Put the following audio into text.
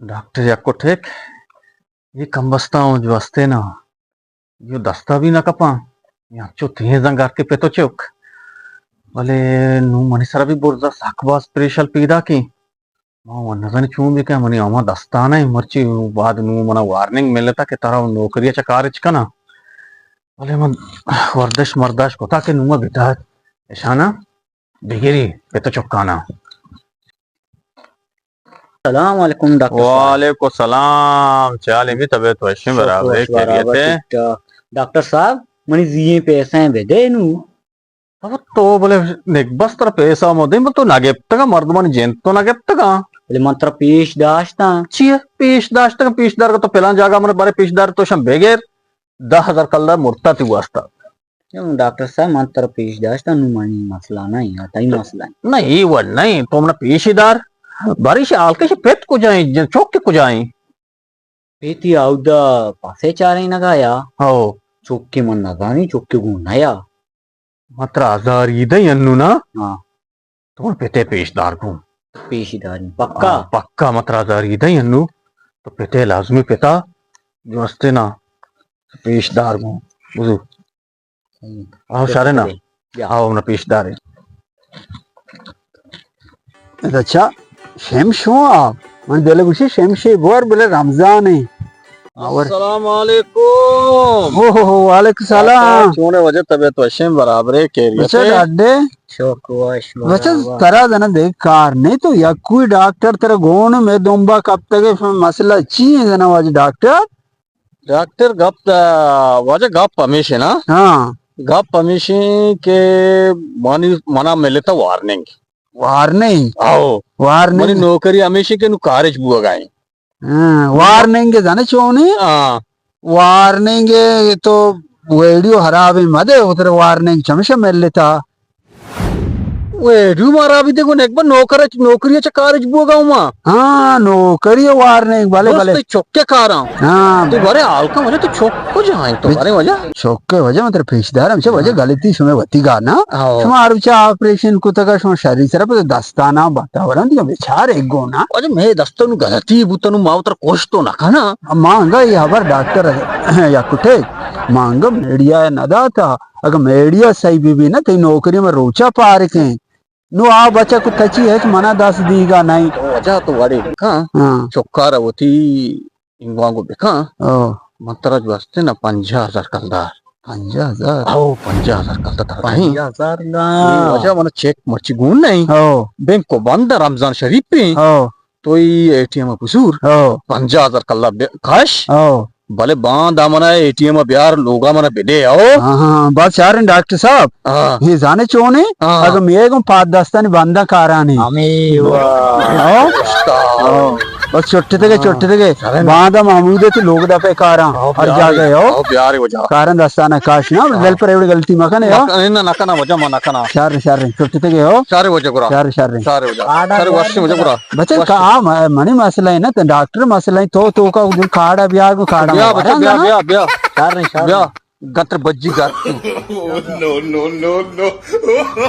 ڈاکٹر یکو ٹھیک، اے کمبستاں اوں جو ہستے نا، اے دستا بھی نہ کپاں، اے انچو تیزاں گار کے پت و چک۔ بلے نوں منی سرا بھی برزا سک باز پریشل پیداکیں۔ ما و نزانی چون بکن، منی ہما دستانا ایں، مرچی بعد نوں منا وارننگ ملتا کہ ترا نوکری چہ کارچ کناں۔ بلے من وردش مرداش کتا کہ نوں ما بتا اشانا بگری پت و چکانا۔ سلام علیکم ڈاکٹر صاحب۔ وعلیکم السلام۔ چے حال ایں؟ طبیعت وشیں؟ شکر برابر ایں، وش برابر، خیریت ایں؟ ٹھیک ٹھاک۔ ڈاکٹر صاحب، منی زیئیں پیسہ ایں بدے نوں۔ اب تو بلے نگبس، ترا پیسہ ما دیں، بلے تو نہ گپتگا، مردمانی جند تو نہ گپتگا۔ بلے من ترا پیش داشتاں۔ چی اے؟ پیش داشتگا، پیش دار تو پلان جاگہ من بارے پیش دار تو شم بگر، دہ ہزار کلدار مرتا تی واسطہ۔ ڈاکٹر صاحب، من ترا پیش داشتاں، نوں منی مسئلہ نہ ایں، تئی مسئلہ ایں۔ نہ، اے وڑ نہ ایں، تو منا پیش دار۔ بارش حال کش پت کجا ایں، جن چوک کجا ایں؟ پیتی آودا پاسے چارینگا یا؟ ہو۔ چوکے من نزانی، چوکے گون نیا۔ من ترا ہزار ای دئیں انو نا؟ ہاں۔ تو من پتے پیش دار گوں۔ پیش داریں، پکا؟ ہاں، پکا من ترا ہزار ای دئیں انو۔ تو پتے لازمی پتا جو ہستے نا، پیش دار گوں۔ بزو۔ آؤ شریں نا۔ بیا۔ آؤ، ہمنا پیش داریں۔ اچھا، شمش ہوں آپ؟ من دل گوشی شمشے بور بلے رمضان ایں۔ آور۔ السلام علیکم۔ اوہ، وعلیکم السلام۔ چون ئے واجہ، طبیعت وشیں، برابر ئے، خیریت اچھا، ایں؟ ڈاڈے۔ شوق وش بچہ، برابر۔ ترا زنا دیکھ کار نہیں، تو یک کوئی ڈاکٹر ترا گون میں دمبا کپتگے، مسئلہ چی ایں زنا واجہ ڈاکٹر؟ ڈاکٹر گپ، آ، واجہ گپ ہمیش ایں نا؟ ہاں۔ گپ ہمیش ایں کہ منی، منا ملتا وارننگ۔ وارننگ؟ آؤ۔ وارننگ۔ منی نوکری ہمیش ایں کہ نوں کارج بوگا ایں۔ ہاں، وارننگ زانے چونیں؟ ہاں۔ وارننگ تو ویڈیو خراب ایں مدے، اترے وارننگ چمشا ملتا۔ ویڈیو مارا بھی دیکھو، نیک بر نوکر، نوکری چہ کارج بوگا ہوں ما۔ ہاں، نوکری وارننگ، بلے، بس بلے۔ تئی چکے کاراں۔ ہاں۔ تو بارے حال کا واجہ، تو چک کجا ایں تو بچ-، بارے واجہ؟ چکے واجہ، من ترا پیش دارم، چہ واجہ ہاں۔ غلطی شمے وتی گا نا۔ ہاں۔ شما ہر چہ آپریشن کتگا، شما شری سرا پہ دستانا بتا ورن دیگا بیچار ایک گونا۔ واجہ میں دستانو غلطی بوتنو، ما اتر کوشتو نہ کنا۔ ما انگا یہ خبر ڈاکٹر یا کٹے، ما انگا میڈیا نہ داتا۔ اگاں میڈیا صحیح بہ بی نا، تئی نوکری ما روچا پارک ایں۔ نوں آ بچک تچی ہچ منا دست دیگا نئیں۔ تو واجہ تو وڑے بکن، ہاں۔ چکارا وتی انگوانگو بکن۔ او۔ من ترا جو ہستے نا پنجاہ ہزار کلدار۔ پنجاہ ہزار؟ او، پنجاہ ہزار کلدار ترا دئیں۔ پنجاہ ہزار نا؟ اے واجہ منا چیک مرچی گون نئیں۔ او۔ بینکو بند، رمضان شریف ایں۔ او۔ تو ای اے ٹی ایم بزور۔ او۔ پنجاہ ہزار کلدار بے-، کش۔ او۔ بلے باندا منا اے ٹی ایم بیار، لوگا منا بدے، او۔ ہاں، ہاں، ہاں، بس چاریں ڈاکٹر صاحب۔ ہاں۔ یہ زانے چونے؟ ہاں۔ اگر میں گوں پاد دستانی بنداں کارانی۔ ہمیں او۔ او۔ بس چھٹتے گئے، ہاں۔ چھٹتے گئے۔ باندا محمود ہے تو لوگ دا پہ کاراں۔ او، ہر جاگہ، او۔ او، بیار واجہ۔ کارن دستانا کاش نا، ہاں۔ دل پر ایوڑی غلطی مکنے، ہو۔ نہ، نہ، نہ کنا واجہ، ما نہ کنا۔ شر، شر، چھٹتے گئے، ہو۔ شر واجہ گرا۔ شر، شر۔ شر واجہ۔ شر وش واجہ گرا۔ بچہ، وش۔ کا-، آ، م-، منی مسئلہ ہے نا، تو ڈاکٹر مسئلہ ہے، تو، تو کا کارڈا بیا، کارڈا بیا، بچہ، بیا، بیا، بیا۔ شر، شر۔ بیا۔ گتر بجی گار۔ نو، نو، نو، نو۔